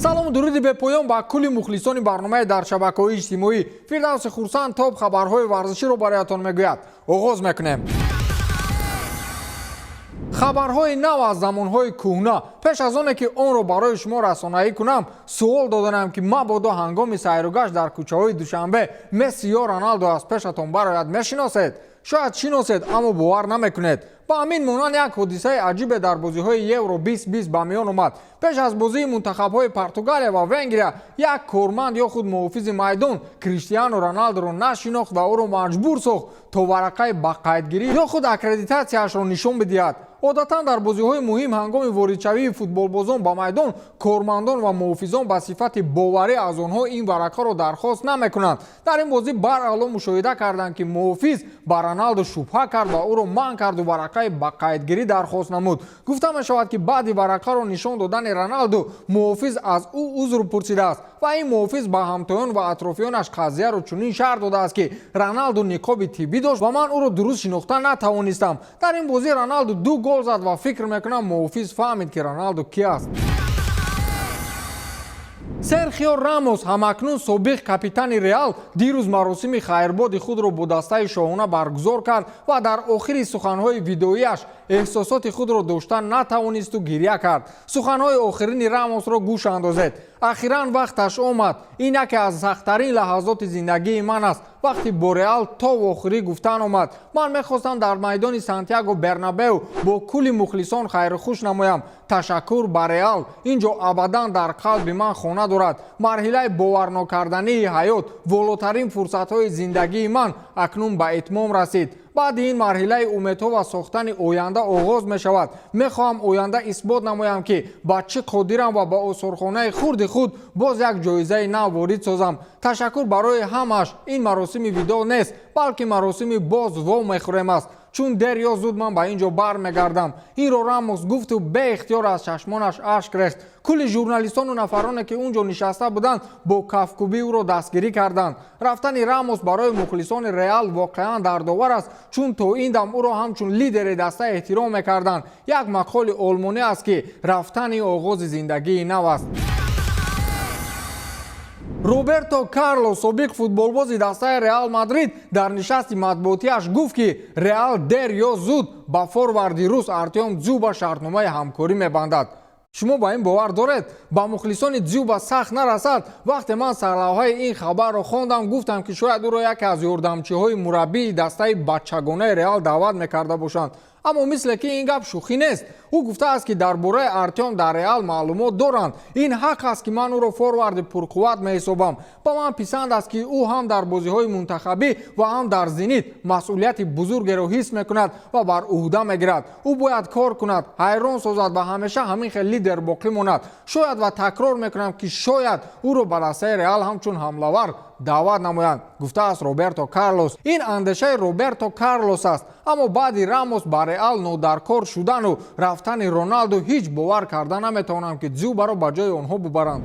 Салому дуруди бепоён ба кулли мухлисони барномаи дар шабакаҳои иҷтимоӣ. Фирдавси Хурсанд топ хабарҳои варзиширо бароятон мегӯяд. Оғоз мекунем. Хабарҳои нав аз замонҳои кӯҳна. Пеш аз оне ки онро барои шумо расонаӣ кунам, суол доданам, ки мабодо ҳангоми сайругашт дар кӯчаҳои Душанбе Месси ё Роналдо аз пешатон барояд, мешиносед? Шояд шиносед, аммо бовар намекунед. Ба ҳамин монанд як ҳодисаи аҷибе дар бозиҳои Евро 2020 ба миён омад. Пеш аз бозии мунтахабҳои Португалия ва Венгрия як корманд ё худ муҳофизи майдон Криштиану Роналдоро нашинохт ва ӯро маҷбур сохт, то варақаи ба қайдгирӣ ё худ аккредитатсияашро нишон бидиҳад. Одатан дар бозиҳои муҳим ҳангоми воридшавии футболбозон ба майдон кормандон ва муҳофизон ба сифати боварӣ аз онҳо ин варақаро дархост намекунанд. Дар ин бозӣ баръало мушоҳида карданд, ки муҳофиз ба Роналдо шубҳа кард ва ӯро манъ карду варақаи ба қайдгирӣ дархост намуд. Гуфта мешавад, ки баъди варақаро нишон додани Роналду муҳофиз аз ӯ узр пурсидааст ва ин муҳофиз ба ҳамтоён ва атрофиёнаш қазияро чунин шарҳ додааст, ки Роналду ниқоби тиббӣ дошт ва ман ӯро дуруст шинохта натавонистам. Дар ин бозӣ Роналду ду гол зад ва фикр мекунам, муҳофиз фаҳмид, ки Роналду ки аст. Серхио Рамос, ҳамакнун собиқ капитани Реал, дирӯз маросими хайрбоди худро бо дастаи шоҳона баргузор кард ва дар охири суханҳои видеоияш эҳсосоти худро дошта натавонисту гиря кард. Суханҳои охирини Рамосро гӯш андозед: «Ахиран вақташ омад. Ин яке аз сахттарин лаҳазоти зиндагии ман аст, вақти бо Реал то охирӣ гуфтан омад. Ман мехостам дар майдони Сантьяго Бернабеу бо кулли мухлисон хайрухуш намоям. Ташаккур ба Реал, ин ҷо абадан дар қалби ман хона дорад. Марҳилаи боварнокардании ҳаёт, волотарин фурсатҳои зиндагии ман акнун ба итмом расид. Баъди ин марҳилаи умедҳо ва сохтани оянда оғоз мешавад. Мехоҳам оянда исбот намоям, ки ба чӣ қодирам ва ба осорхонаи хурди худ боз як ҷоизаи нав ворид созам. Ташаккур барои ҳамаш. Ин маросими видоъ нест, балки маросими боз вомехӯрем аст, чун дер ё зуд ман ба ин ҷо бармегардам». Инро Рамос гуфту беихтиёр аз чашмонаш ашк рехт. Кулли журналистону нафароне, ки он ҷо нишаста буданд, бо кафкӯбӣ ӯро дастгирӣ карданд. Рафтани Рамос барои мухлисони Реал воқеан дардовар аст, чун то ин дам ӯро ҳамчун лидери даста эҳтиром мекарданд. Як мақоли олмонӣ аст, ки рафтани оғози зиндагии нав аст. Роберто Карлос, собиқ футболбози дастаи Реал Мадрид, дар нишасти матбуотиаш гуфт, ки Реал дер ё зуд ба форварди рус Артем Дзюба шартномаи ҳамкорӣ мебандад. Шумо ба ин бовар доред? Ба мухлисони Дзюба сахт нарасад. Вақте ман сарлавҳаи ин хабарро хондам, гуфтам, ки шояд ӯро яке аз ёрдамчиҳои мураббии дастаи бачагонаи Реал даъват мекарда бошанд, аммо мисле ки ин гап шӯхӣ нест. Ӯ гуфтааст, ки дар бораи Артем дар Реал маълумот доранд. «Ин ҳақ аст, ки ман ӯро форварди пурқувват меҳисобам. Ба ман писанд аст, ки ӯ ҳам дар бозиҳои мунтахабӣ ва ҳам дар Зенит масъулияти бузургеро ҳис мекунад ва бар ӯҳда мегирад. Ӯ бояд кор кунад, ҳайрон созад ва ҳамеша ҳамин хел лидер боқӣ монад. Шояд, ва такрор мекунам, ки шояд ӯро ба дастаи Реал ҳамчун ҳамлавар даъват намоянд», гуфтааст Роберто Карлос. Ин андешаи Роберто Карлос аст, аммо баъди Рамос ба Реал нодаркор шудану рафтани Роналду ҳеҷ бовар карда наметавонам, ки Дзюбаро ба ҷои онҳо бубаранд.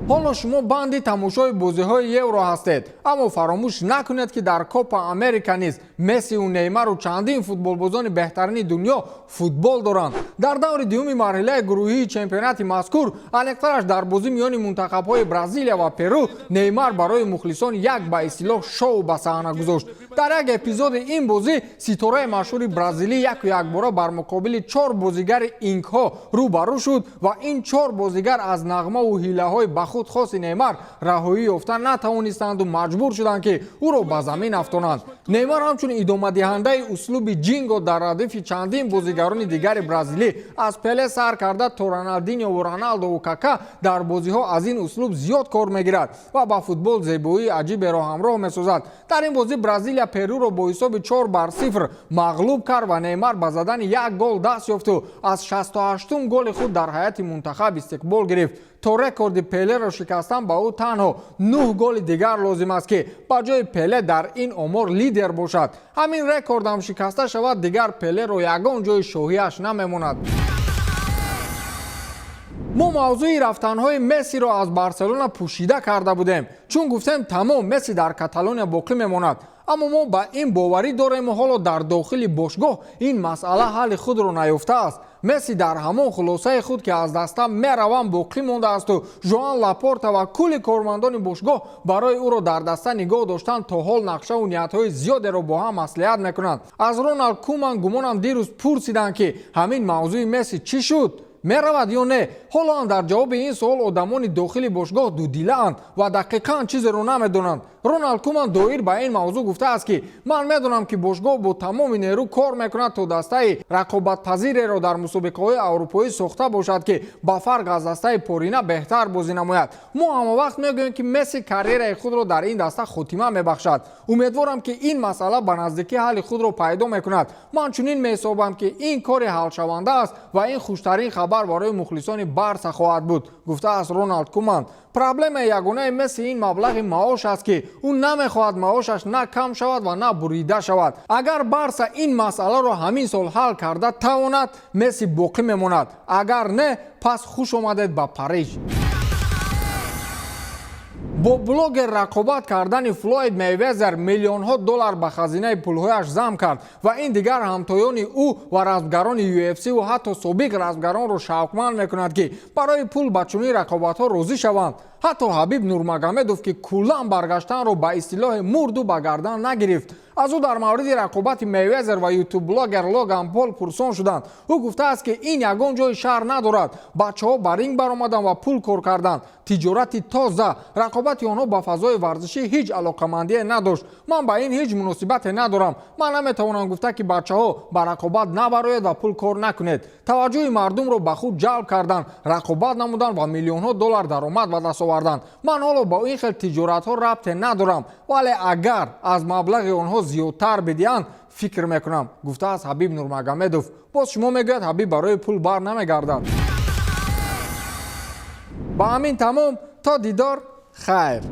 Ҳоло шумо банди тамошои бозиҳои Евро ҳастед, аммо фаромӯш накунед, ки дар Копа Америка низ Мессиу Неймару чандин футболбозони беҳтарини дунё футбол доранд. Дар даври дуюми марҳилаи гурӯҳии чемпионати мазкур, аниқтараш дар бозӣ миёни мунтахабҳои Бразилия ва Перу, Неймар барои мухлисон як ба истилоҳ шоу ба саҳна гузошт. Дар як эпизоди ин бозӣ ситораи машҳури бразилӣ яку якбора бар муқобили чор бозигари инкҳо рӯ ба рӯ шуд ва ин чор бозигар аз нағмаву ҳилаҳои ба худ хоси Неймар раҳоӣ ёфта натавонистанду маҷбур шуданд, ки ӯро ба замин афтонанд. Неймар ҳамчун идомадиҳандаи услуби джинго дар радифи чандин бозигарони дигари бразилӣ, аз Пеле сар карда то Роналдиньову Роналдову Кака, дар бозиҳо аз ин услуб зиёд кор мегирад ва ба футбол зебоии аҷиберо ҳамроҳ месозад. Дар ин бозӣ Бразилия Перуро бо ҳисоби 4-0 мағлуб кард ва Неймар ба задани як гол даст ёфту аз 68-ум голи худ дар ҳайати мунтахаб истиқбол гирифт. То рекорди Пелеро шикастан ба ӯ танҳо нӯҳ голи дигар лозим аст, ки ба ҷои Пеле дар ин омор лидер бошад. Ҳамин рекордам шикаста шавад, дигар Пелеро ягон ҷои шоҳиаш намемонад. Мо мавзӯи рафтанҳои Мессиро аз Барселона пӯшида карда будем, чун гуфтем, тамом, Месси дар Каталония боқӣ мемонад. Аммо мо ба ин боварӣ дорему, ҳоло дар дохили бошгоҳ ин масъала ҳалли худро наёфтааст. Месси дар ҳамон хулосаи худ, ки аз даста меравам, боқӣ мондаасту Жоан Лапорта ва кулли кормандони бошгоҳ барои ӯро дар даста нигоҳ доштан то ҳол нақшаву ниятҳои зиёдеро бо ҳам маслиҳат мекунанд. Аз Роналд Куман гумонам дирӯз пурсиданд, ки ҳамин мавзӯи Месси чӣ шуд, меравад ё не. Ҳоло ҳам дар ҷавоби ин суол одамони дохили бошгоҳ дудилаанд ва дақиқан чизеро намедонанд. Роналд Куман доир ба ин мавзӯъ гуфтааст, ки ман медонам, ки бошгоҳ бо тамоми нерӯ кор мекунад, то дастаи рақобатпазиреро дар мусобиқаҳои аврупоӣ сохта бошад, ки ба фарқ аз дастаи порина беҳтар бозӣ намояд. Мо ҳамавақт мегӯем, ки Месси карьераи худро дар ин даста хотима мебахшад. Умедворам, ки ин масъала ба наздикӣ ҳалли худро пайдо мекунад. Ман чунин меҳисобам, ки ин кори ҳалшаванда аст ва ин хуштарин хабар барои мухлисони Барса хоҳад буд, гуфтааст Роналд Куман. Проблемаи ягонаи Месси ин маблағи маош аст, ки ӯ намехоҳад маошаш на кам шавад ва на бурида шавад. Агар Барса ин масъаларо ҳамин сол ҳал карда тавонад, Месси боқӣ мемонад, агар не, пас хуш омадед ба Париж. Бо блогер рақобат кардани Флойд Мейвезер миллионҳо доллар ба хазинаи пулҳояш зам кард ва ин дигар ҳамтоёни ӯ ва размгарони UFC ва ҳатто собиқ размгаронро шавқманд мекунад, ки барои пул ба чунин рақобатҳо розӣ шаванд. Ҳатто Ҳабиб Нурмагомедов, ки куллан баргаштанро ба истилоҳи мурду ба гардан нагирифт. Аз ӯ дар мавриди рақобати Мейвезер ва ютубблогер Логан Пол пурсон шуданд. Ӯ гуфтааст, ки ин ягон ҷои шарм надорад. Бачаҳо ба ринг баромаданд ва пул кор карданд, тиҷорати тоза. Рақобати онҳо ба фазои варзишӣ ҳеҷ алоқамандие надошт. Ман ба ин ҳеҷ муносибате надорам. Ман наметавонам гуфта, ки бачаҳо, ба рақобат набароед ва пул кор накунед. Таваҷҷӯҳи мардумро ба худ ҷалб карданд, рақобат намуданд ва миллионҳо доллар даромад ба даст оварданд. Ман ҳоло ба ин хел тиҷоратҳо рабте надорам, вале агар аз маблағи онҳо зиёдтар бидиҳанд, фикр мекунам, гуфтааст Ҳабиб Нурмагомедов. Боз шумо мегӯяд, Ҳабиб барои пул бар намегардад. Ба ҳамин тамом, то дидор, хайр.